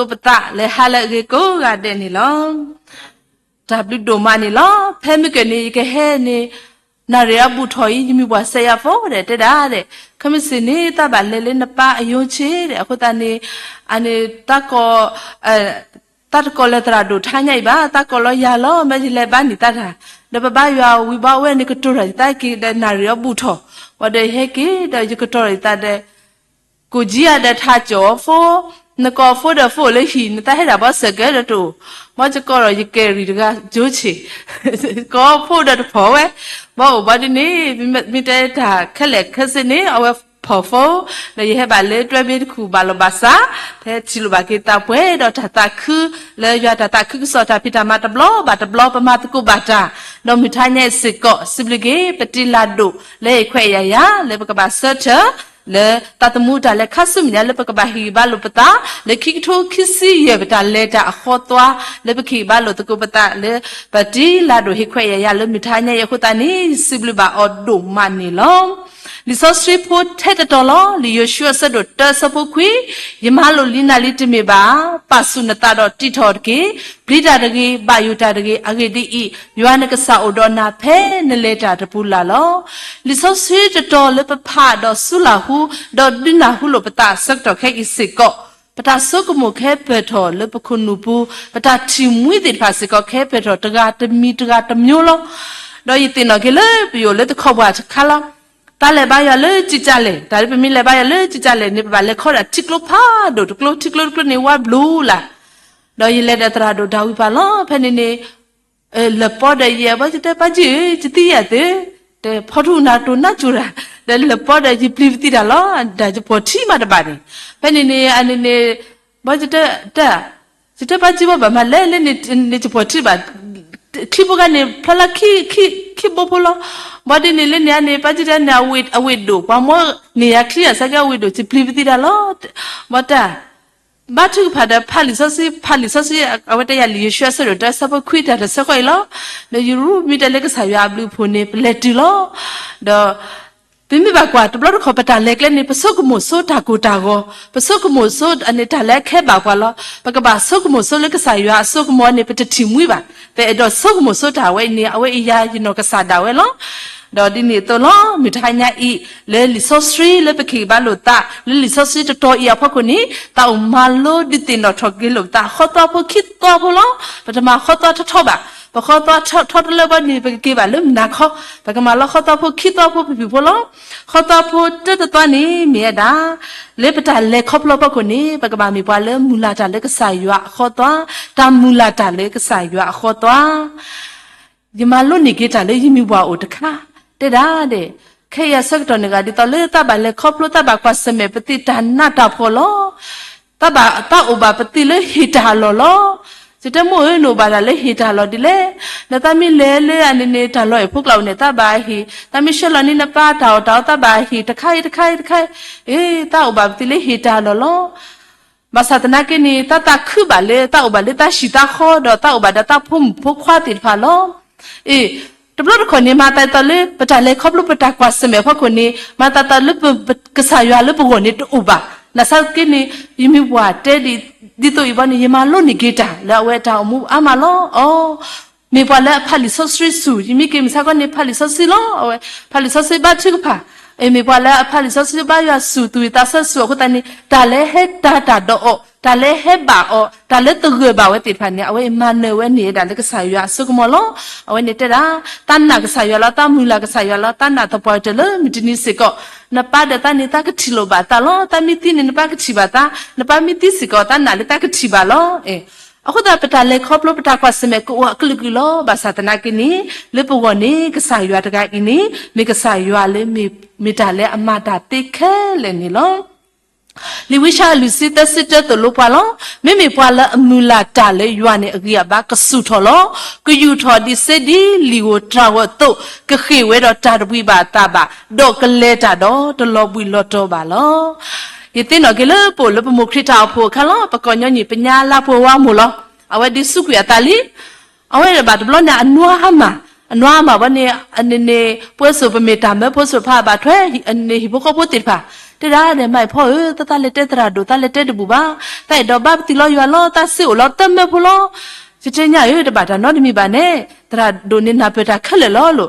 ပသးလၢဟါလၢအဂ့ၤကိးဂၤဒဲးန့ၣ်လီၤ. တၢ်ဘျုးဒိၣ်မးန့ၣ်လီၤ. ဖဲမုၢ်ကၢၢ်န့ၣ် ယကဟဲန့ၣ် နၣ်ရံၣ်အဘူၣ်ထီၣ်အံၤ ယမံၤပှၢ်စဲးယၤဖိဒီး တဲဒၣ်ဒီး ခဲမုၢ်ဆ့ၣ်န့ၣ် သးဘၣ်လဲၤလၢနပၢ်အယိၤဆ့ဒီး အဃိသတးန့ၣ် အန့ၣ် သးကိး သးတကိးလၢသရၣ်ဒိၣ်ထါညါအံၤဘၣ်, သးကိးလီၤယၤလီၤ, မ့ၢ်ယလဲၤဘါန့ၢ်သးတၢ်, ဒီးပဘါယွၤဝံၤဘၣ်ဝဲန့ၣ် ကတိၤတၢ်ယသးက့ၤဒီးနၣ်ရံၣ်အဘူၣ်ထီၣ်, ဝံၤဒီးယဟဲက့ၤဒီးယကတိၤတၢ်ယသးဒီး ကိၣ်ကၠံအါဒီးထးကၠီၤအီၤဖိ, နကိးအဖိဒီးဖိအိၣ်လၢဟံၣ် နသးဟဲဒၣ်ဘီစဲးကဲဒီးတအိၣ်, ဘီယကိးဒီးယကဲၤရံၣ်တဂၤယိၤဆ့, ကိးဖိဒီးတဖီၣ်ဝဲ, ဘီအိၣ်ဘီဒ်န့ၣ် မ့ၢ်တဲတၢ်ခဲလၢာ်ခဲဆ့န့ၣ် အဝဲဖီၣ်ဖိ, ဒီးယဟဲဘၣ်လၢတွဲဘ့တခူၣ်ဘၣ်လီၤဘၣ်စး, ဖဲထံၣ်လိာ်ဘၣ်က့ၤသးပှဲၤဒီးတၢ်သးခု, လၢယွၤတၢ်သးခုကစီၣ်တၢ်ဖံးတၢ်မၤတဘျီဘၣ်တဘျီ ပမၤသကိးဘၣ်တၢ်, ဒီးမုၢ်ထါညါအံၤစ့ၢ်ကီး စံးဘျုးက့ၤ ပတံၤလၢ်ဒိၣ်လၢအခွဲးအယာ်ယၤ လၢပကဘၣ်ဆၢထၢၣ် လၢသးသမူတၢ်လဲၤခါဆူမဲာ်ညါလၢပကဘၣ်ဟ့ၣ်ဂံၢ်ဘါလိာ်ပသး လၢခံကထိခံဆံယဲၢ် ပတၢ်လဲၤတၢ်အဃီသွါ လၢပကဟ့ၣ်ဂံၢ်ဘါလိာ်သကိးပသးလၢ ပတံၤလၢ်ဒိၣ်ဟ့ၣ်ခွဲးယာ်ယၤလၢမုၢ်ထါညါအံၤအဃိသတးန့ၣ် ယစံးဘျုးဘၣ်အီၤဒိၣ်မးန့ၣ်လီၤ. လံာ်စီဆှံဖိထဲတတီၤလီၤ. လံာ်ယိၤၡူအဆၢဒိၣ်တၢအဆၢဖိခွံ, ယမၤလိာ်လံနၤလံတမ့ၢ်ဘၣ်, ပာ်ဆူၣ်နသးဒီးတံးထီၣ်တက့ၢ်. ပျံၤတၢ်တဂ့ၤ, ဘၣ်ယိၣ်တၢ်တဂ့ၤ. အဂ့ၢ်ဒ်အံၤ, ယွၤနကစၢ်အိၣ်ဒီးနၤဖဲနလဲၤတၢ်တပူၤလၢ်လီၤ. လံာ်စီဆှံတတီၤလၢပဖးဒီးစူၤလၢ်ဟူ, ဒီးဒုးနၢ်ဟူလိာ်ပသးအဆၢကတီၢ်ခဲအံၤစ့ၢ်ကီး, ပတၢ်ဆိကမိၣ်ကဟဲပၢၢ်ထီၣ်လၢပခိၣ်နူာ်ပူၤ, ပတၢ်ထံၣ်မှံသ့ၣ်တဖၣ်စ့ၢ်ကီးကဟဲပၢၢ်ထီၣ်တဂၤတမံၤတဂၤတမျိုးလီၤ. ဒီးယသ့ၣ်နီၣ်က့ၤလၢပယိၣ်လၢတခီပှၤတခါလီၤ. တၢ်လဲၤဘါယွၤလၢကံကၢ်လဲၣ်, တၢ်လၢပမ့ၢ်လဲၤဘါယွၤလၢကံကၢ်လဲၣ်န့ၣ် ပဘၣ်လဲၤခီဒၣ်ထံကျိဖးဒိၣ်တကျိ, ထံကျိတကျိန့ၣ် ဝါဘျူးလၢ်. ဒီးယလဲၤဒီးသရၣ်ဒိၣ်ဒၤဝံးပၤလီၤ. ဖဲန့ၣ်န့ၣ် လၢပီဒီးယဲ ဘီယတဲပၢ်ကၠံဧၢ, ယသံယၤသ့, တဲဖီထူနၤတိၢ်နါကၠိတၢ်, ဒီးလၢပီဒီးယပျံၤပသံတၢ်လီၤ, ဒၣ်ယပီၢ်ထံမးတဘၣ်န့ၣ်, ဖဲန့ၣ်န့ၣ် အန့ၣ်န့ၣ် ဘီယတဲတၢ်, ယတဲပၢ်ကၠံဘီဘၣ်မးလဲၣ်လၢန့ၣ် ယပီၢ်ထံဘၣ်, ချံဖိဂၤန့ၣ် ဖျါလၢခံဘိဖိလီၤ, ဘီဒ်န့ၣ်လၢန့ၣ်န့ၣ် ပၢ်ကၠံတဲန့ၣ် အဝ့ၢ်ဒိၣ် ပှၤမ့ၢ်န့ၢ်ယၤချံအစးကဲအဝ့ၢ်ဒိၣ် ယပျံၤပသံတၢ်လီၤ, ဘီတၢ် ဘါထုကဖၣ်ဒီးဖးလံာ်စီဆှံ, ဖးလံာ်စီဆှံ, အဝဲတဲယၤလံာ်ယိၤၡူအဆၢဒိၣ်တၢအဆၢဖိခွံတၢ်တဆၢဃီအံၤလီၤ. ဒီးယရူၢ်မ့ၢ်တဲလၢကစၢ်ယွၤအဘျုးအဖှိၣ်န့ၣ် ပလဲၤတုၤလီၤ. ဒီး ပမ့ၢ်ဘၣ်ကွၢ်တဘျီတခီၣ် ပတၢ်လဲၤကျဲန့ၣ် ပဆိကမိၣ်ဆိတၢ်ကိၢ်တၢ်ဂီၤ, ပဆိကမိၣ်ဆိန့ၣ်တၢ်လၢအခဲဘၣ်ပှၤလီၤ. ပကဘၣ်ဆိကမိၣ်ဆိလၢကစၢ်ယွၤအစိကမီၤန့ၣ် ပတထံၣ်မှံဘၣ်. ပအဲၣ်ဒိးဆိကမိၣ်ဆိတၢ်ဝဲအံၤန့ၣ် အဝဲအံၤယၤယနီၢ်ကစၢ်ဒၣ်ဝဲလီၤ. ဒီးဒ်န့ၣ်အသိးလီၤ မုၢ်တဟါညါအံၤ လၢလံာ်စီဆှံလၢပကဟ့ၣ်ဘါလိာ်သး လၢလံာ်စီဆှံတတီၤအံၤအဖီခိၣ်န့ၣ် သးအိၣ်မၤလိဒုးသ့ၣ်နီၣ်ထီၣ်က့ၤလိာ်ပသး ဃီသွါဖိခံသွါဖိလီၤ. ပတမၤဃီသွါထီထီဘၣ်. ပဃီသွါထီထီတလၢဘီန့ၣ် ပကက့ၤဘၣ်လၢမုၢ်နၤခီ, ပကမၤလီၤဃီသွါဖိခံသွါဖိဖုၣ်ဖုၣ်ဖိလီၤ. ဃီသွါဖိတၢတသွါန့ၣ် မ့ၢ်ဝဲဒၣ် လၢပတၢ်လဲၤခီဖျိအဖီခိၣ်န့ၣ် ပကဘၣ်မ့ၢ်ပှၤလၢမုၢ်လၢ်တၢ်လၢကစၢ်ယွၤအဃီသွါ, တၢ်မုၢ်လၢ်တၢ်လၢကစၢ်ယွၤအဃီသွါ ယမၤလိန့ၢ်က့ၤတၢ်လၢယမံၤပှၢ်အိၣ်တခါ, တဲဒၣ်ဒဲး, ခဲအံၤအဆၢကတီၢ်န့ၣ်ဂ့ၤ ဒ်သိးလၢသးဘၣ်လဲၤခီဖျိ သးဘၣ်ကွၢ်ဆၢၣ်မဲာ်ပသ့ၣ်တၢ်နးတၢ်ဖှီၣ်လီၤ. သးဘၣ်သးအိၣ်ဘၣ်ပသ့ၣ်လၢဟ့ၣ်တၢ်အလီၢ်လီၤ. ယတဲမိၢ်ဧၢ နအိၣ်ဘၣ်တၢ်လၢဟ့ၣ်တၢ်အလီၢ်ဒ်လဲၣ်. ဒီးသးမ့ၢ်လဲၤလၢအန့ၣ်န့ၣ် တၢ်လီၢ်အဲၣ်ဖိကျါအိၣ်န့ၣ် သးဘၣ်ဟ့ၣ်, သးမ့ၢ်ဆှၢလီၤန့ၢ်နပၢ်တၢ်အီၣ်တၢ်အီ သးဘၣ်ဟ့ၣ်တခါအံၤတခါအံၤတခါအံၤ, အ့ သးအိၣ်ဘၣ်ပသ့ၣ်လၢဟ့ၣ်တၢ်အလီၢ်လီၤ. ဘၣ်ဆၣ်သနာ်က့န့ၣ် သးသးခုဘၣ်လၢ သးအိၣ်ဘၣ်လၢသးဟံၣ်သးဃီ ဒီးသးအိၣ်ဘၣ်ဒီးသးဖိမုၣ်ဖိခွါသ့ၣ်တဖၣ်လီၤ. အ့ တဘျီတခီၣ်န့ၣ် မၤသးဒ်သိးလၢ ပတၢ်လဲၤခီဖျိပတၢ်ကွၢ်ဆၢၣ်မဲာ်အဖီခိၣ်န့ၣ် မၤသးဒ်သိးလၢပ ပ ကစၢ်ယွၤလၢပဂီၢ်န့ၣ်တအိၣ်ဘၣ်. နာ်သက့န့ၣ် ယမံၤပှၢ်တဲဒ်သိးအံၤဘီန့ၣ် ယမၤလိန့ၢ်က့ၤတၢ်လၢအဝဲတၢ်အိၣ်မူအါမးလီၤ. အီ မ့ၢ်ပှၤလၢအဖးလံာ်စီဆှံစူၢ်, ယမ့ၢ်က့ၤမုၢ်ဆါခီန့ၣ် ဖးလံာ်စီဆှံလီၤ. အဝဲဖးလံာ်စီဆှံဘါထုကဖၣ်, အ့ မ့ၢ်ပှၤလၢအဖးလံာ်စီဆှံဘါယွၤစူၢ် သူၣ်ဝံၣ်သးဆၢစူၢ်အဃိသတးန့ၣ် တၢ်လၢဟဲတၢ်တၢ်ဒီးအီၤ, တၢ်လၢဟဲဘၣ်အီၤ, တၢ်လၢသဂၢၢ်ဘၣ်ဝဲသ့ၣ်တဖၣ်န့ၣ် အဝဲအံၤမၤနၢၤဝဲန့ၢ်ဝဲဒၣ်လၢကစၢ်ယွၤအစိကမီၤလီၤ. အဝဲန့ၣ်တဲဒၣ် သးနာ်ကစၢ်ယွၤလီၤ, သးမုၢ်လၢ်ကစၢ်ယွၤလီၤ, သးနာ်သပှၢ်ကတၢၢ်လၢမုၢ်တနံၤစ့ၢ်ကီး, နပၢ်ဒီးသးန့ၣ် သးကထံၣ်လိာ်ဘၣ်သးလီၤ. သးမ့ၢ်သံန့ၣ် နပၢ်ကထံၣ်ဘၣ်သး, နပၢ်မ့ၢ်သံစ့ၢ်ကီး သးနာ်လၢသးကထံၣ်ဘၣ်လီၤ. အဃိသတး ပတၢ်လဲၤခီဖျိပတၢ်ကွၢ်ဆၢၣ်မဲာ်ကအိၣ်အကလုာ်ကလုာ်လီၤ. ဘၣ်ဆၣ်သနာ်က့န့ၣ် လၢပဂီၢ်န့ၣ် ကစၢ်ယွၤတဂၤအံၤန့ၣ် မ့ၢ်ကစၢ်ယွၤလၢ မ့ၢ်တၢ်လၢအမၤတၢ်သ့ခဲလၢာ်န့ၣ်လီၤ. လံာ်ဝံယၡါယၤလွံၢ်ဆံသၢဆံတၢသိၣ်လိပှၤလီၤ. မ့မ့ၢ်ပှၤလၢအမုၢ်လၢ်တၢ်လၢယွၤန့ၣ် အဂံၢ်အဘါကဆူၣ်ထီၣ်လီၤ. ကယူာ်ထီၣ်ဒံးစ့ဒ်လံာ်ဧိၤတြၤဧိၤအသိး, ကဃ့ၢ်ဝဲဒီးတၢ်တဘှံးဘၣ်အသးဘၣ်, ဒီးကလဲၤတၢ်ဒီးတလီၤဘှံးလီၤတီၤဘၣ်လီၤ. ယသ့ၣ်နီၣ်က့ၤလၢပအိၣ်လၢပမိၢ်ခရံာ်တၢ်အိၣ်ဖှိၣ်အခါလီၤ. ပကိးညီနုၢ်ပညါလါပှဲၤဝါမိၢ်လီၤ. အဝဲဒုးစူးကွံာ်အသးလံ. အဝဲဘၣ်တဘျီန့ၣ် အနွါမး, အနွါမးဘီန့ၣ် အန့ၣ်န့ၣ် ပှဲၤစိၣ်ပမ့ၢ်တၢ်မၢဖိစိၤတဖၣ်ဘၣ်ထွဲ အန့ၣ်ဟံၣ်ဖိဃီဖိသ့ၣ်တဖၣ် တဲဒၣ်ဒဲး မၤအံၤဖီဧၢ, တၢ်သၣ်လဲၤတဲသရၣ်ဒိၣ် သၣ်လဲၤတဲတဘူၣ်ဘၣ်, သၣ်အဲၣ်ဒိးဘါပသံးလီၤယွၤလီၤ, သၣ်စ့အိၣ်လီၤတၢ်မၢဖိလီၤ. ယတဲညါဧၢ တဘၣ်တၢ်နီတမံၤဘၣ်န့ၣ်, သရၣ်ဒိၣ်န့ၣ်နၢ်ပၢၢ်တၢ်ခဲလၢာ်လီၤလိၤ.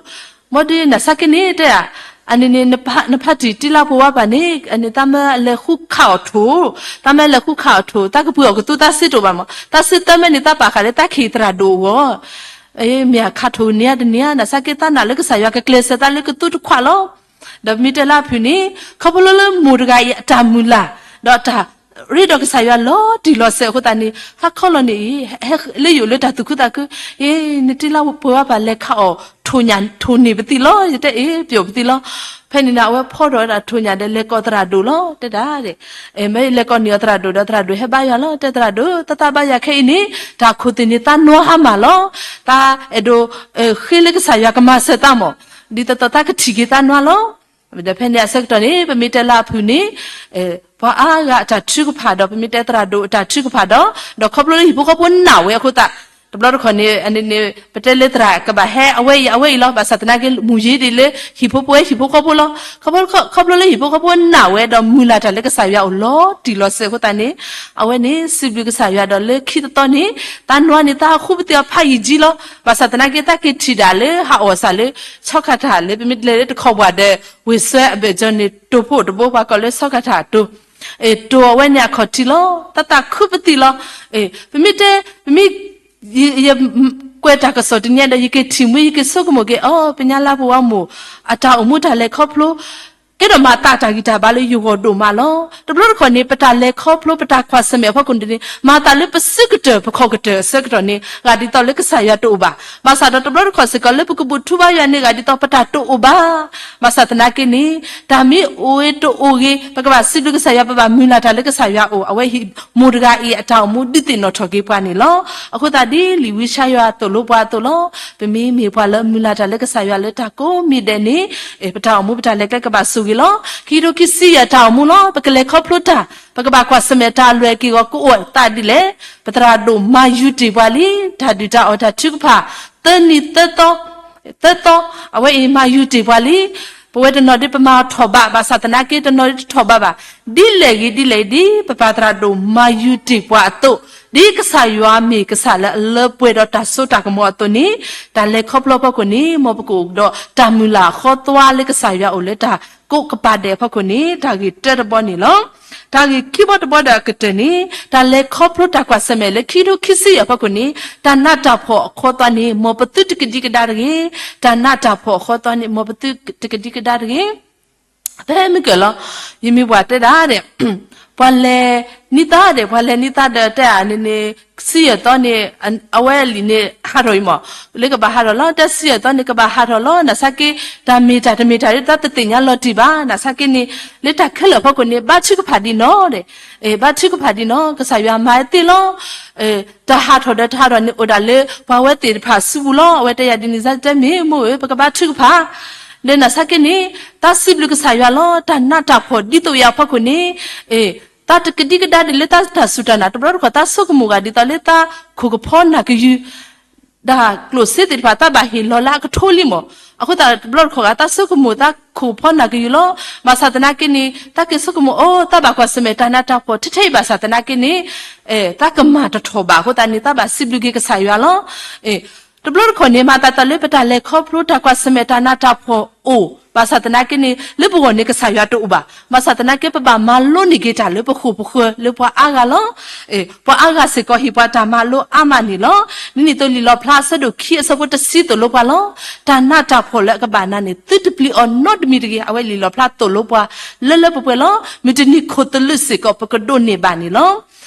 မ်ဒ်နၤစ့က့န့ၣ် တဲဒၣ်, အန့ၣ်န့ၣ် နဖါတံၢ်တ့လါပှဲၤဝါပၢ်န့ၣ် အန့ၣ် တၢ်မၢအလဲၤဃူခးအီၤထိၣ်, တၢ်မၢအလဲၤဃူခးအီၤထိၣ် တၢ်ကပှ့ၤအီၤကသူတၢ်စ့တအိၣ်ဘၣ်မး, တၢ်စ့တၢ်မၢန့ၣ် တၢ်ပာ်ဃာ်လၢတၢ်ခံးသရၣ်ဒိၣ်အဂီၢ် မ့ၢ်အခးထိၣ်န့ၢ်ဧါတန့ၢ်ဧါ, နၤစ့က့သးနာ်လၢကစၢ်ယွၤကကျဲးစၢးသးလၢကသူတခွးလီၤ. ဒီးပမ့ၢ်တဲလၢအဖုၣ်န့ၣ်, ခီဖျိလၢမိၢ်တဂၤအံၤအတၢ်မုၢ်လၢ်, ဒီးတၢ်ရ့ဒီးကစၢ်ယွၤလီၤတံၢ်လီၤဆဲးအဃိသတးန့ၣ် ဟါခီလီၤန့ၣ်အံၤ ဟဲလၢယအိၣ်လၢတၢ်သူၣ်ခုသးခု, အ့ နတ့လါပှဲၤဝါပၢ်လဲၤခးအီၤထိၣ်ညၣ်ထိၣ်န့ၢ်ပသံးလီၤ, ယတဲအ့ ပျိာ်ပသံးလီၤ. ဖဲန့ၣ်န့ၣ် အဝဲဖီထီၣ်ဝဲဒၣ်ထိၣ်ညၣ်ဒီးလဲၤကိးသရၣ်ဒိၣ်လီၤ, တဲဒၣ်ဒဲး မ့ၢ်လဲၤကိးန့ၢ်အီၤသရၣ်ဒိၣ်ဒီးသရၣ်ဒိၣ်ဟဲဘါယွၤလီၤ, တဲသရၣ်ဒိၣ် တၢ်သးဘါယွၤခဲအံၤန့ၣ် တၢ်ခိၣ်သ့ၣ်န့ၣ်သးနွါဟါမၢ်လီၤ, တၢ်အဲၣ်ဒိး ဃ့လၢကစၢ်ယွၤကမၤစၢၤသးမး, ဒ်သိးသိးသးကထံၣ်က့ၤသးနွါလီၤ. ဒီးဖဲန့ၣ်အဆၢကတီၢ်န့ၣ် ပမ့ၢ်တဲလၢအဖုၣ်န့ၣ် ပှၤအါဂၤအတၢ်ထုကဖၣ်ဒီး ပမ့ၢ်တဲသရၣ်ဒိၣ်အတၢ်ထုကဖၣ်ဒီး ဒီးခီဖျိလၢဟံၣ်ဖိဃီဖိနာ်ဝဲအဃိသတး, တဘျီတခီၣ်န့ၣ် ပတဲလၢသရၣ်ကဘၣ်ဟဲအဝဲအံၤအဝဲအံၤလီၤ, ဘၣ်ဆၣ်သနာ်က့ မူၤယ့ဒ်လၢ ဟံၣ်ဖိပဝဲဟံၣ်ဖိဃီဖိလီၤ. ခီဖျိလၢဟံၣ်ဖိဃီဖိနာ်ဝဲဒီးမုၢ်လၢ်တၢ်လၢကစၢ်ယွၤအိၣ်လီၤတံၢ်လီၤဆဲးအဃိသတးန့ၣ်, အဝဲန့ၣ်စံးဘျုးကစၢ်ယွၤဒီးလၢခံတသီန့ၣ် သးနွါန့ၣ် သးဟးဃုပသံးအီၤဖးယံာ်ကံလီၤ. ဘၣ်ဆၣ်သနာ်က့ သးက့ၤထံၣ်ဒၣ်လၢဟးအီၣ်စၢ်လၢ ဆီခါထၣ်လၢပမ့ၢ်လဲၤလၢတခီပှၤဒီး ဝ့ၢ်စွဲအဘၢၣ်စၢၤန့ၣ် တိၢ်ဖိတဘိ ပှၤကိးလၢဆီခါထၣ်တိၢ်, တိၢ်အဝဲန့ၣ်အခီၣ်ထံးလီၤ. သးသးဃုပသံးလီၤ. ပမ့ၢ်တဲ ပမ့ၢ် ယ ကွဲးတၢ်ကစီၣ်တနံၤဒီး ယက့ၤထံၣ်မှံ ယက့ၤဆိကမိၣ်က့ၤ အိ ပညါလါပဝါမိၢ် အတၢ်အိၣ်မူတၢ်လဲၤခီဖျိ ကဲထီၣ်မၤသးတၢ်ဂံၢ်တၢ်ဘါလၢယဂီၢ်ဒိၣ်မးလီၤ. တဘျီတခီၣ်န့ၣ် ပတၢ်လဲၤခီဖျိ ပတၢ်ကွၢ်ဆၢၣ်မဲာ်အဖီခိၣ်န့ၣ် မၤသးလၢပစုကတၢၢ် ပခီၣ်ကတၢၢ်အဆၢကတီၢ်န့ၣ် ဂၤဒ်သိးလၢကစၢ်ယွၤတအိၣ်ဘၣ်. ဘၣ်ဆၣ်ဒီးတဘျီတခီၣ်စ့ၢ်ကီးလၢပကဘူၣ်ထူဘါယွၤန့ၣ် ဂၤဒ်သိးပတၢ်တအိၣ်ဘၣ်. ဘၣ်ဆၣ်သနာ်က့န့ၣ် တၢ်မ့ၢ်အိၣ်ဂ့ၤတအိၣ်ဂ့ၤ ပကဘၣ်စံးဘျုးကစၢ်ယွၤ ပဘၣ်မုၢ်လၢ်တၢ်လၢကစၢ်ယွၤအအိၣ် အဝဲဟံၣ်မိၢ်တဂၤအံၤအတၢ်အိၣ်မူဒုးသ့ၣ်နီၣ်ထီၣ်က့ၤပှၤန့ၣ်လီၤ. အဃိသတးဒ်လံာ်ဝံယၡါယၤသိၣ်လိပှၤအသိးလီၤ. ပမ့မ့ၢ်ပှၤလၢမုၢ်လၢ်တၢ်လၢကစၢ်ယွၤလၢတၢ်ကိးမံၤဒဲးန့ၣ် ပတၢ်အိၣ်မူပတၢ်လဲၤကျဲကဘၣ်ဆိၣ်ဂ့ၤလီၤ. ခံကထိခံဆံယဲၢ်တၢ်အိၣ်မူလီၤ. ပကလဲၤခီဖျိတၢ် ပကဘၣ်ကွၢ်ဆၢၣ်မဲာ်တၢ်အလွဲၢ်က့ၢ်ဂီၤကအိၣ်သးဒ်လဲၣ်. ပသရၣ်ဒိၣ်မၤယူၤတ့ၢ်ပှၤလံ. တၢ်ဒုၣ်တၢ်အီၣ်တၢ်ထုကဖၣ် သၢနံၤသၢသီ သၢသီ အဝဲအံၤမၤယူၤတ့ၢ်ပှၤလံ. ပဝဲတနီၤဒ်ပမၤထီၣ်ဘး ဘၣ်ဆၣ်သနာ်က့ တနီၤဒ်တထီၣ်ဘးဘၣ်. ဒ်လဲၣ်ဂ့ၤဒ်လဲၣ်ဂ့ၤ ဒ်ပပၢ်သရၣ်ဒိၣ်မၤယူၤတ့ၢ်ပှၤအသိး, ဒ်ကစၢ်ယွၤမ့ၢ်ကစၢ်လၢအလၢပှဲၤဒီးတၢ်စိတၢ်ကမီၤအသိးန့ၣ်, တၢ်လဲၤခီဖျိအဖီခိၣ်န့ၣ် မ်ပကအိၣ်ဒီးတၢ်မုၢ်လၢ်အဃီသွါလၢကစၢ်ယွၤအိၣ်လၢတၢ်ကိးကပၤဒဲးအဖီခိၣ်န့ၣ် တၢ်ဂ့ၢ်တၢတဘီန့ၣ်လီၤ. တၢ်ဂ့ၢ်ခံဘီတဘီဒီးအကတၢၢ်န့ၣ် တၢ်လဲၤခီဖျိတၢ်ကွၢ်ဆၢၣ်မဲာ်လၢခံကထိခံဆံယဲၢ်အဖီခိၣ်န့ၣ် တၢ်နးတၢ်ဖှီၣ်အဃီသွါန့ၣ် မ်ပသုတကဒံကဒါတဂ့ၤ. တၢ်နးတၢ်ဖှီၣ်အဃီသွါန့ၣ် မ်ပသုတကဒံကဒါတဂ့ၤ. ဖဲမုၢ်ကၢၢ်လီၤ. ယမ့ၢ်ပှၤတဲဒၣ်ဒဲး ပှၤလဲၤနံၣ်သၣ်ဒဲး ပှၤလဲၤနံၣ်သၣ်ဒီးတဲအန့ၣ်န့ၣ် ဆံယဲၢ်သီန့ၣ် အဝဲလံာ်န့ၣ်ဟးထီၣ်အံၤမး လၢကဘၣ်ဟးထီၣ်လီၤ. တဲဆံယဲၢ်သီန့ၣ်ကဘၣ်ဟးထီၣ်လီၤ. နၤစ့က့ တၢ်မ့ၢ်တၢ်တမ့ၢ်တၢ်ဒ်တၢ်တသ့ၣ်ညါလီၤတံၢ်ဘၣ်. နၤစ့က့န့ၣ် လၢတၢ်ခဲလၢာ်အဖီခိၣ်န့ၣ် ဘါထုကဖၣ်ဒံးနီၢ်ဒဲး ဘါထုကဖၣ်ဒံးနီၢ် ကစၢ်ယွၤမၤဝဲသ့လီၤ. တၢ်ဟးထီၣ်ဒီးတၢ်ဟးထီၣ်န့ၣ် အိၣ်ဒၣ်လၢပှၤဝဲသ့ၣ်တဖၣ်စုပူၤလီၤ. အဝဲတဲယၤဒ်န့ၣ် စၢ်တဲမ့ၢ်မိၢ်ဧၢ ပကဘါထုကဖၣ် ဒီးနၤစ့က့န့ၣ် တၢ်စံးဘျုးကစၢ်ယွၤလီၤ. တၢ်နးတၢ်ဖှီၣ်ဒ်သိးယၤအဖီခိၣ်န့ၣ် တၢ်တကဒံကဒါဒ်လၢတၢ်စူၢ်တၢ်နာ် တဘျီတခီၣ် တၢ်ဆိကမိၣ်ဂၤဒ်သိးလၢတၢ်ခိၣ်ကဖီနၢ်ကယုၢ် တၢ်ကျိၣ်စ့သ့ၣ်တဖၣ် တၢ်ဘၣ်ဟ့ၣ်လီၤလၢအကထိလံမး. အဃိသတး တဘျီတခီၣ်ဂၤ တၢ်ဆိကမိၣ်တၢ်ခိၣ်ကဖီနၢ်ကယုၢ်လီၤ. ဘၣ်ဆၣ်သနာ်က့န့ၣ် တၢ်က့ၤဆိကမိၣ် အိ တၢ်ဘၣ်ကွၢ်ဆၢၣ်မဲာ်တၢ်နးတၢ်ဖှီၣ် ထဲထဲအံၤဘၣ်ဆၣ်သနာ်က့န့ၣ် တၢ်ကမၣ်တထီၣ်ဘၣ်အဃိသတးန့ၣ် တၢ်ဘၣ်စံးဘျုးက့ၤကစၢ်ယွၤလီၤ. တဘျီတခီၣ်န့ၣ် မၤသးဒ်သိးလၢပတၢ်လဲၤခီဖျိတၢ်ကွၢ်ဆၢၣ်မဲာ်တၢ်နးတၢ်ဖှီၣ်အိၣ် ဘၣ်ဆၣ်သနာ်က့န့ၣ် လၢပဂီၢ်န့ၣ်ကစၢ်ယွၤတအိၣ်ဘၣ်. ဘၣ်ဆၣ်သနာ်က့ ပဘၣ်မၤလိန့ၢ်က့ၤတၢ်လၢပဃိာ်ပဃၢၤလၢပှၤအါဂၤလီၤ. ပှၤအါဂၤစ့ၢ်ကီးဟ့ၣ်ပှၤတၢ်မၤလိအါမးန့ၣ်လီၤ. ဒ်န့ၣ်အသိးလံာ်လီၣ်ဖျါအဆၢဒိၣ်ခံအဆၢဖိတဆံသိၣ်လိပှၤလီၤ. တၢ်နးတၢ်ဖှီၣ်လၢအကဘၣ်နၤန့ၣ် သုတပျံၤအီၤနီတမံၤတဂ့ၤ. အဝဲလံာ်လီၣ်ဖျါသိၣ်လိပှၤလၢလၢပှဲၤပှဲၤလီၤ. မုၢ်တနံၤခိၣ်သလုးစ့ၢ်ကီး ပကဒိးန့ၢ်ဘၣ်န့ၣ်လီၤ.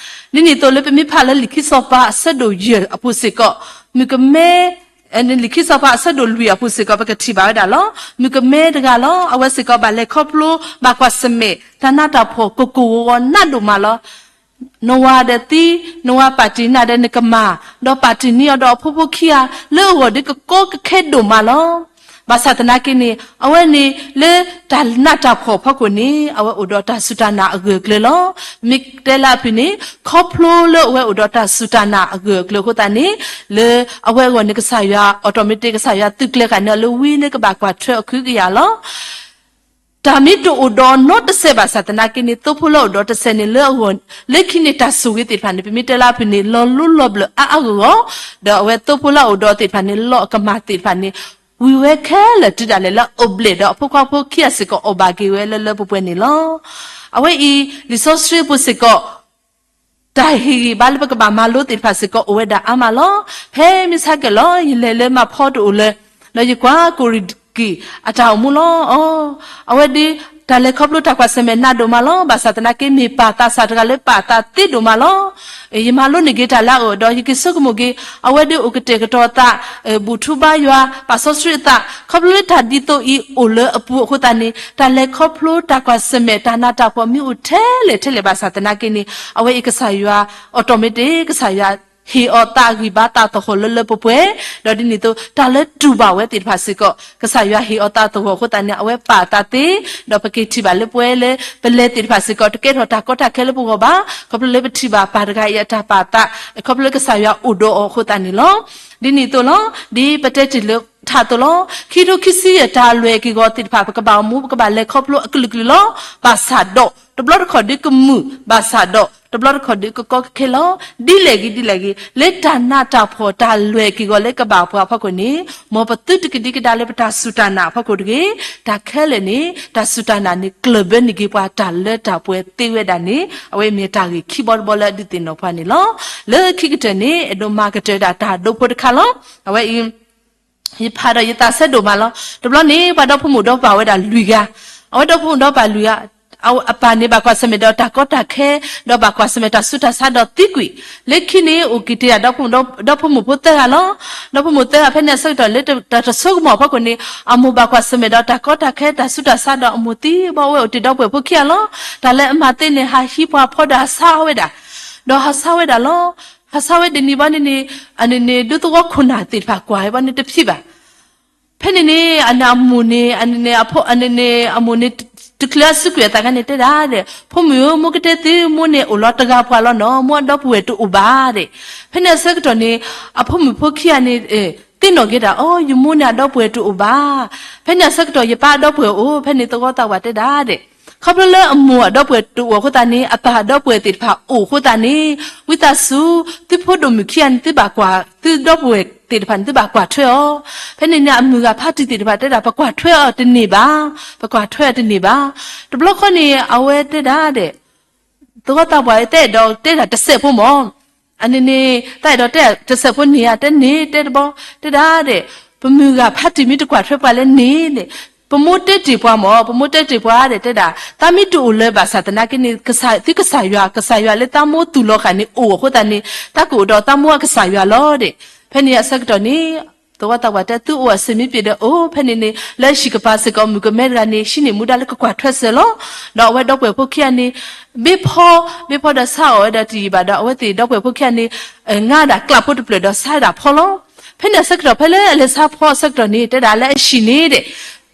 ဒ်န့ၣ်အသိးလၢပမ့ၢ်ဖးလၢလံာ်ခံစီၤပၤအဆၢဒိၣ်ယဲၢ်အပူၤစ့ၢ်ကီး မုၣ်ကမဲ လံာ်ခံစီၤပၤအဆၢဒိၣ်လွံၢ်အပူၤစ့ၢ်ကီး ပကထံၣ်ဘၣ်ဝဲဒၣ်လီၤ. မုၣ်ကမဲတဂၤလီၤ. အဝဲစ့ၢ်ကီးဘၣ်လဲၤခီဖျိ ဘၣ်ကွၢ်ဆၢၣ်မဲာ် တၢ်နးတၢ်ဖှီၣ်ကိၢ်ကိၢ်ဂီၤဂီၤနးဒိၣ်မးလီၤ. နဝၤဒီးသံ, နဝၤပာ်တ့ၢ်နၤဒီးနကမၢ်, ဒီးပာ်တ့ၢ်န့ၢ်အီၤဒီးအဖိဖိခံဂၤ လၢအဂီၢ်ဒီးကကီကခဲဒိၣ်မးလီၤ. ဘၣ်ဆၣ်သနာ်က့န့ၣ် အဝဲန့ၣ်လၢတၢ်နးတၢ်ဖှီၣ်အဖီခိၣ်န့ၣ် အဝဲအိၣ်ဒီးတၢ်စူၢ်တၢ်နာ်အဂၢၢ်အကျၢၤလီၤ. မ့ၢ်တဲလၢအဖုၣ်န့ၣ် ခီဖျိလၢအဝဲအိၣ်ဒီးတၢ်စူၢ်တၢ်နာ်အဂၢၢ်အကျၢၤအဃိသတးန့ၣ် လၢအဝဲအဂီၢ်န့ၣ် ကစၢ်ယွၤ automatic ကစၢ်ယွၤသုးကျဲၤဃာ်န့ၢ်အီၤလၢဝံလၢကဘၣ်ကွၢ်ထွဲအီၤခုကယၤလီၤ. တၢ်မ့ၢ်တအိၣ်ဒီးနီတစဲးဘၣ်ဆၣ်သနာ်က့န့ၣ် သိဖိလၢအအိၣ်ဒီးတစဲးန့ၣ်လၢအဂီၢ် လၢခံန့ၣ်တၢ်ဆိၣ်ဂ့ၤသ့ၣ်တဖၣ်န့ၣ် ပမ့ၢ်တဲလၢအပူၤန့ၣ် လီၤလိလီၤဘျၢၣ်အါအါဂီၢ်ဂီၢ်, ဒီးအဝဲသိဖိလၢအအိၣ်ဒီးသ့ၣ်တဖၣ်န့ၣ် လီၤအကမၢ်သ့ၣ်တဖၣ်န့ၣ် ဝံၤဝဲခဲလၢာ်တုၤဒၣ်လဲာ်လၢအအိၣ်ဘျဲၣ်ဒီးအဖိခွါဖိခံဂၤစ့ၢ်ကီးအီၣ်ဘၣ်က့ၤဝဲလၢလၢပှဲၤပှဲၤန့ၣ်လီၤ. အဝဲအံၤ လံာ်စီဆှံပူၤစ့ၢ်ကီး တၢ်ဟ့ၣ်ဂံၢ်ဘါလၢပကဘၣ်မၤလိသ့ၣ်တဖၣ်စ့ၢ်ကီးအိၣ်ဝဲဒၣ်အါမးလီၤ. ဖဲမ့ၢ်ဆါကဲးလီၤ ယလဲၤလၢမၤဖီတအိၣ်လၢၤ, ဒီးယကွၢ်ကိၣ်ရ့ၣ်ကံၣ်အတၢ်အိၣ်မူလီၤ. အဝဲဒၣ် တၢ်လဲၤခီဖျိတၢ်ကွၢ်ဆၢၣ်မဲာ်နးဒိၣ်မးလီၤ. ဘၣ်ဆၣ်သနာ်က့ မ့ၢ်ပၢ်သးစၢ်တဂၤလၢပာ်သးသ့ဒိၣ်မးလီၤ. ယမၤလိန့ၢ်က့ၤတၢ်လၢအအိၣ်ဒီး ယက့ၤဆိကမိၣ်က့ၤ အဝဲဒၣ်အိၣ်ကတဲာ်ကတီၤသး ဘူၣ်ထူဘါယွၤ ပာ်စီဆှံအသး ခီဖျိလၢတၢ်ဒ်သိးအံၤအိၣ်လၢအပူၤအဃိသတးန့ၣ် တၢ်လဲၤခီဖျိတၢ်ကွၢ်ဆၢၣ်မဲာ် တၢ်နးတၢ်ဖှီၣ်မ့ၢ်အိၣ်ထဲလဲၣ်ထဲလဲၣ်ဘၣ်ဆၣ်သနာ်က့န့ၣ် အဝဲအံၤကစၢ်ယွၤ automatic ကစၢ်ယွၤဟ့ၣ်အီၤသးဂံၢ်ဘါသးသဟီၣ်လၢလၢပှဲၤပှဲၤ, ဒီးဒ်န့ၣ်အသိး တၢ်လၢတူၢ်ဘၣ်ဝဲသ့ၣ်တဖၣ်စ့ၢ်ကီး ကစၢ်ယွၤဟ့ၣ်အီၤသးသဟီၣ်အဃိသတးန့ၣ် အဝဲပာ်အသးသ့, ဒီးပက့ၤထံၣ်ဘၣ်လၢပှဲၤလၢ ပလဲၤသ့ၣ်တဖၣ်စ့ၢ်ကီး တကဲထီၣ်တၢ်ကီတၢ်ခဲလၢပဂီၢ်ဘၣ်, ခီဖျိလၢပထံၣ်ဘၣ်ပၢ်တဂၤအံၤအတၢ်ပာ်သး ခီဖျိလၢကစၢ်ယွၤအိၣ်ဒီးအီၤအဃိသတးန့ၣ်လီၤ. ဒ်န့ၣ်အသိးလီၤ. ဒ်ပတဲတ့ၢ်လၢထးအသိးလီၤ. ခံထိခံဆံယဲၢ်တၢ်လွဲၢ်က့ၤဂီၤသ့ၣ်တဖၣ် ပကဘၣ်အိၣ်မူ ပကဘၣ်လဲၤခီဖျိအကလုာ်ကလုာ်လီၤ. ဘၣ်ဆၣ်ဒီး တဘျီတခီၣ်ဒုးကမုာ်, ဘၣ်ဆၣ်ဒီး တဘျီတခီၣ်ဒုးကကီကခဲလီၤ. ဒ်လဲၣ်ဂ့ၤဒ်လဲၣ်ဂ့ၤ လၢတၢ်နးတၢ်ဖှီၣ်တၢ်လွဲၢ်က့ၤဂီၤလၢကဘၣ်ပှၤအဖီခိၣ်န့ၣ် မ်ပသုတကဒံကဒါလၢပတၢ်စူၢ်တၢ်နာ်အဖီခိၣ်တဂ့ၤ. တၢ်ခဲလၢာ်န့ၣ် တၢ်စူၢ်တၢ်နာ်န့ၣ် ကျၢၢ်ဘၢန့ၢ်က့ၤပှၤတၢ်လၢတၢ်ပှဲၤသ့ဝဲဒၣ်န့ၣ် အဝဲမ့ၢ်တၢ်ဂ့ၢ်ခံဘီတဘီလၢအဒုးသ့ၣ်နီၣ်ပှၤန့ၣ်လီၤ. လၢခံကတၢၢ်န့ၣ် အဲၣ်ဒိးမၤကတၢၢ်ဒၣ်တၢ်ဒိဖိတခါလီၤ. အဝဲအံၤ ယဖးဒီးယသးဆၢဒိၣ်မးလီၤ. တဘျီန့ၣ် ပှၤဒီဖိမိၢ်ဒီပၢ်ဝဲဒၣ်လွံၢ်ဂၤ, အဝဲဒီဖိမိၢ်ဒီပၢ်လွံၢ်ဂၤ အပၢ်န့ၣ်ဘၣ်ကွၢ်ဆၢၣ်မဲာ်ဒီးတၢ်ကီတၢ်ခဲ, ဒီးဘၣ်ကွၢ်ဆၢၣ်မဲာ်တၢ်ဆူးတၢ်ဆါဒီးသံကွံာ်, လၢခံန့ၣ် အိၣ်က့ၤတ့ၢ်ဒၣ်ဒီဖိမိၢ်ဖိသၢဂၤလီၤ. ဒီဖိမိၢ်သၢဂၤဖဲန့ၣ်အဆၢကတီၢ်လၢတၢ်တဆိကမိၣ်အဖီခိၣ်န့ၣ် အမိၢ်ဘၣ်ကွၢ်ဆၢၣ်မဲာ်ဒီးတၢ်ကီတၢ်ခဲ တၢ်ဆူးတၢ်ဆါဒီးအမိၢ်သံဘၣ်ဝဲအိၣ်တ့ၢ်ဒီပုၢ်ဝဲၢ်ဖိခံဂၤလီၤ. တၢ်လၢအမၤသ့န့ၣ် ဟးဟံးပှၤဖီဒီးဟးဆါဝဲဒၣ်, ဒီးဟးဆါဝဲဒၣ်လီၤ. ဟးဆါဝဲဒၣ်န့ၣ်ဘၣ်န့ၣ်န့ၣ် အန့ၣ်န့ၣ်ဒူသဝီခိၣ်နၢ်သ့ၣ်တဖၣ်ကွၢ်ဝဲဘၣ်န့ၣ်တဖံးဘၣ် ဖဲန့ၣ်န့ၣ် အန့ၣ်အမိၢ်န့ၣ် အန့ၣ်န့ၣ် အဖိ အန့ၣ်န့ၣ် အမိၢ်န့ၣ် တချုးအစုကွံာ်အသးခါန့ၣ်တဲဒၣ်ဒီး ဖိမုၣ်ဧၢ မိၢ်ကတဲသုမိၢ်န့ၣ်အိၣ်လီၤတဂၤပှၤလီၤနီၤ, မိၢ်အဒီပုၢ်ဝဲၢ်တအိၣ်ဘၣ်ဒီး ဖဲန့ၣ်အဆၢကတီၢ်န့ၣ် အဖိမုၣ်ဖိခံဂၤန့ၣ် သ့ၣ်နီၣ်က့ၤဒၣ် အိ ယမိၢ်န့ၣ်အဒီပုၢ်ဝဲၢ်တအိၣ်ဘၣ်. ဖဲန့ၣ်အဆၢကတီၢ် ယပၢ်အဒီပုၢ်ဝဲၢ်အိၣ်, ဖဲန့ၣ်သဝီသးပှၢ်တဲဒၣ်ဒီး ခီဖျိလၢအမိၢ်အဒီပုၢ်ဝဲၢ်တအိၣ်အဃိသတးန့ၣ် အပၢ်အဒီပုၢ်ဝဲၢ်သ့ၣ်တဖၣ်အိၣ်အဃိသတးန့ၣ် ဝံသးစူၤ သုဖိဒိၣ်မုၣ်ခံဂၤန့ၣ် သုဘၣ်ကွၢ် သုဒီပုၢ်ဝဲၢ်သ့ၣ်တဖၣ်န့ၣ် သုဘၣ်ကွၢ်ထွဲအီၤ. ဖဲန့ၣ်န့ၣ် အမုၢ်ဂၤဖါတံၢ်သ့ၣ်တဖၣ်တဲဒၣ် ပကွၢ်ထွဲအီၤတန့ၢ်ဘၣ်, ပကွၢ်ထွဲအီၤတန့ၢ်ဘၣ်. တဘျီဃီန့ၣ် အဝဲတဲဒၣ်ဒီး သဝီသးပှၢ်တဲအဲၣ်ဒိးတဲဒၣ်တစဲးဖိမၢ် အန့ၣ်န့ၣ် တၢ်အဲၣ်ဒိးတဲတစဲးဖိန့ၣ်ဧါ တဲန့ၢ်တဲတဘျီ တဲဒၣ်ဒီး ပမုၢ်ဂၤဖါတံၢ်မ့ၢ်တကွၢ်ထွဲပှၤလဲၣ်န့ၣ် ပမိၢ်တဲတ့ၢ်ပှၤမၢ်, ပမိၢ်တဲတ့ၢ်ပှၤဒီးတဲဒၣ် သးမ့ၢ်တအိၣ်လၢၤဘၣ်ဆၣ်သနာ်က့န့ၣ် သုကစၢ်ယွၤ ကစၢ်ယွၤလၢသးမိၢ်သူၣ်လီၤဃာ်န့ၣ်အိၣ်အဃိသတးန့ၣ် သးကအိၣ်ဒီးသးမိၢ်အကစၢ်ယွၤလီၤဒီး ဖဲန့ၣ်အဆၢကတီၢ်န့ၣ် သဝီသးပှၢ်တဲသုအိၣ်အဆင်မ့ၢ်ပ့ၤဒီးအိၣ် ဖဲန့ၣ်န့ၣ် လၢဟံၣ်ကပၤစ့ၢ်ကီး မုၣ်ကမဲတဂၤန့ၣ် ဟံးန့ၢ်မူဒါလၢကကွၢ်ထွဲစၢၤလီၤ. ဒီးအဝဲဒီပုၢ်ဝဲၢ်ဖိခံဂၤန့ၣ် ဘ့ဖီ ဘ့ဖီဒီးဆါအီၣ်ဝဲဒီးတယံာ်ဘၣ်ဒီး အဝဲသ့ၣ်ဒီပုၢ်ဝဲၢ်ဖိခံဂၤန့ၣ် ငါဒၣ်ကျးဖိတဖျၢၣ်ဒီးဆါဒၣ်ဖီလီၤ. ဖဲန့ၣ်အဆၢကတီၢ် ဖဲလၢအလဲၤဆါဖီအဆၢကတီၢ်န့ၣ် တဲဒၣ်လၢအဟံၣ်န့ၣ်ဒီး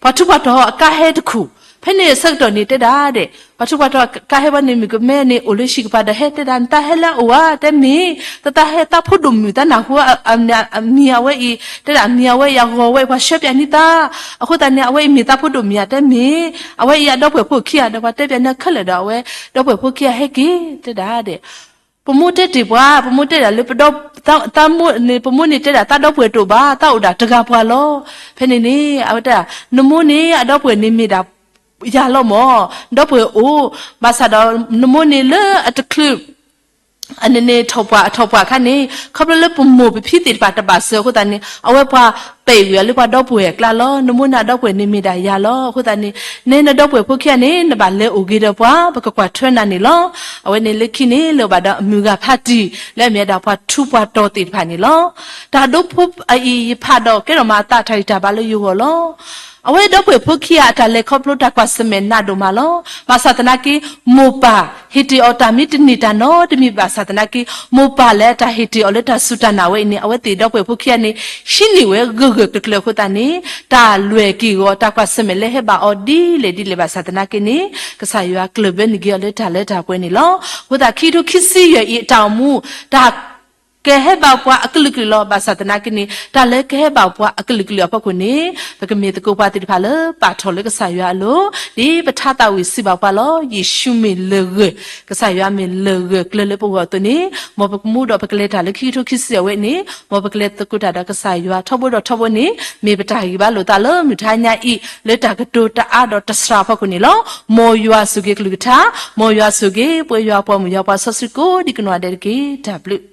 ပှၤထူးပှၤတီၤအကါဟဲတခူၣ်, ဖဲန့ၣ်အဆၢကတီၢ်န့ၣ် တဲဒၣ်ဒီး ပှၤထူးပှၤတီၤကါဟဲဘၣ်န့ၣ် မုၣ်ကမဲန့ၣ် အိၣ်လၢဟံၣ်ကပၤဒီးဟဲတဲဒၣ် နတၢ်ဟဲလၢအအိၣ်ဧါ တဲမ့ၢ် တၢ်ဟဲသးဖိဒိၣ်မုၣ် တၢ်နၢ်ဟူအမံၤအဝဲအံၤ တဲဒၣ်အမံၤအဝဲအံၤအဂီၤဝဲအံၤ ပှၤဆှၢပၠးန့ၢ်သး အဃိသတးန့ၣ် အဝဲအံၤမ့ၢ်သးဖိဒိၣ်မုၣ်ဧါ တဲမ့ၢ် အဝဲအံၤအဒီပုၢ်ဝဲၢ်ဖိခံဂၤဒီး ပှၤတဲပၠးန့ၢ်ခဲလၢာ်ဒီး အဝဲဒီပုၢ်ဝဲၢ်ဖိခံဂၤဟဲက့ၤ တဲဒၣ်ဒီး ပမိၢ်တဲတ့ၢ်ပှၤ ပမိၢ်တဲဒၣ်လၢ သးမိၢ်န့ၣ် ပမိၢ်န့ၣ်တဲဒၣ် သးဒီပုၢ်ဝဲၢ်တအိၣ်ဘၣ် သးအိၣ်ဒၣ်တဂၤပှၤလီၤ. ဖဲန့ၣ်န့ၣ် အဝဲတဲဒၣ် နမိၢ်န့ၣ် အဒီပုၢ်ဝဲၢ်န့ၣ်မ့ၢ်ဒၣ်ယၤလီၤမၢ်, ဒီပုၢ်ဝဲၢ်အိၣ်, ဘၣ်ဆၣ်ဒီး နမိၢ်န့ၣ်လၢအတချုး အန့ၣ်န့ၣ် ထီၣ်ပှၢ် အထီၣ်ပှၢ်အခါန့ၣ် ခီဖျိလၢပမိၢ်ပဖံသ့ၣ်တဖၣ်တဘၣ်စၢၤအဃိသတးန့ၣ် အဝဲပှၤပဲာ်ဝံၤအီၤလၢပှၤဒီပုၢ်ဝဲၢ်အကျါလီၤ. နမိၢ်န့ၣ်အဒီပုၢ်ဝဲၢ်န့ၣ်မ့ၢ်ဒၣ်ယၤလီၤ. အဃိသတးန့ၣ် နဲနဒီပုၢ်ဝဲၢ်ဖိခံဂၤန့ၣ် နဘၣ်လဲၤအိၣ်က့ၤဒီးပှၤ ပကကွၢ်ထွဲနၤန့ၣ်လီၤ. အဝဲန့ၣ်လၢခံန့ၣ် လၢဘၣ်ဒီးအမုၢ်ဂၤဖါတံၢ် လၢအမ့ၢ်ဝဲဒၣ်ပှၤထူးပှၤတီၤသ့ၣ်တဖၣ်န့ၣ်လီၤ. တၢ်ဒိဖိအအံၤ ယဖးဒီးကဲထီၣ်မၤအသးတၢ်ဂံၢ်တၢ်ဘါလၢယဂီၢ်လီၤ. အဝဲဒီပုၢ်ဝဲၢ်ဖိခံဂၤအတၢ်လဲၤခီဖျိတၢ်ကွၢ်ဆၢၣ်မဲာ်နးဒိၣ်မးလီၤ. ဘၣ်ဆၣ်သနာ်က့ မိၢ်ပၢ်ဟ့ၣ်တ့ၢ်အီၤတၢ်မ့ၢ်တန့ၢ်တၢ်နီတမံၤဘၣ်ဆၣ်သနာ်က့ မိၢ်ပၢ်လၢအတၢ်ဟ့ၣ်တ့ၢ်အီၤလၢတၢ်စူၢ်တၢ်နာ်ဝဲအံၤန့ၣ် အဝဲသ့ၣ်ဒီပုၢ်ဝဲၢ်ဖိခံဂၤန့ၣ် ဟံးန့ၢ်ဝဲဂၢၢ်ဂၢၢ်ကျၢၤကျၢၤအဃိသတးန့ၣ် တၢ်လွဲၢ်က့ၤဂီၤတၢ်ကွၢ်ဆၢၣ်မဲာ်လၢဟဲဘၣ်အီၤဒ်လဲၣ်ဒ်လဲၣ်ဘၣ်ဆၣ်သနာ်က့န့ၣ် ကစၢ်ယွၤကျၢၢ်ဘၢန့ၢ်က့ၤအီၤလၢတၢ်လၢတၢ်ပှဲၤန့ၣ်လီၤ. အဃိသတးခံကထိခံဆံယဲၢ်အံၤအတၢ်အိၣ်မူ တၢ် ကဟဲဘၣ်ပှၤအကလုာ်ကလုာ်လီၤ. ဘၣ်ဆၣ်သနာ်က့န့ၣ် တၢ်လၢကဟဲဘၣ်ပှၤအကလုာ်ကလုာ်အဖီခိၣ်န့ၣ် ပကမ့ၢ်သကိးပှၤသ့ၣ်တဖၣ်လၢပာ်ထီၣ်လၢကစၢ်ယွၤအလိၤ, ဒ်ပထါသးဝံၣ်စံးဘၣ်ပှၤလီၤ. ယ့ၣ်ၡူးမ့ၢ်လၢၢ်ဂၢၢ်, ကစၢ်ယွၤမ့ၢ်လၢၢ်ဂၢၢ်ကျၢၤလၢပဂီၢ်အသိးန့ၣ်, မ်ပကမူဒီးပကလဲၤတၢ်လၢခံကထိခံဆံအဝဲန့ၣ်, မ်ပကလဲၤသကိးတၢ်ဒီးကစၢ်ယွၤထီဘိဒီးထီဘိန့ၣ် မ့ၢ်ပတၢ်ဂံၢ်ဘါလိာ်သးလၢမုၢ်ထါညါအံၤ လၢတၢ်ကတိၤတအါဒီးတစှၤအဖီခိၣ်န့ၣ်လီၤ. မ်ယွၤဆိၣ်ဂ့ၤကလုၢ်ကထါ, မ်ယွၤဆိၣ်ဂ့ၤပှၤယွၤပှၤမုၣ်ယွၤပှၤစီဆှံကိးဒံကနီၢ်ဒဲးတက့ၢ်. တၢ်ဘျုး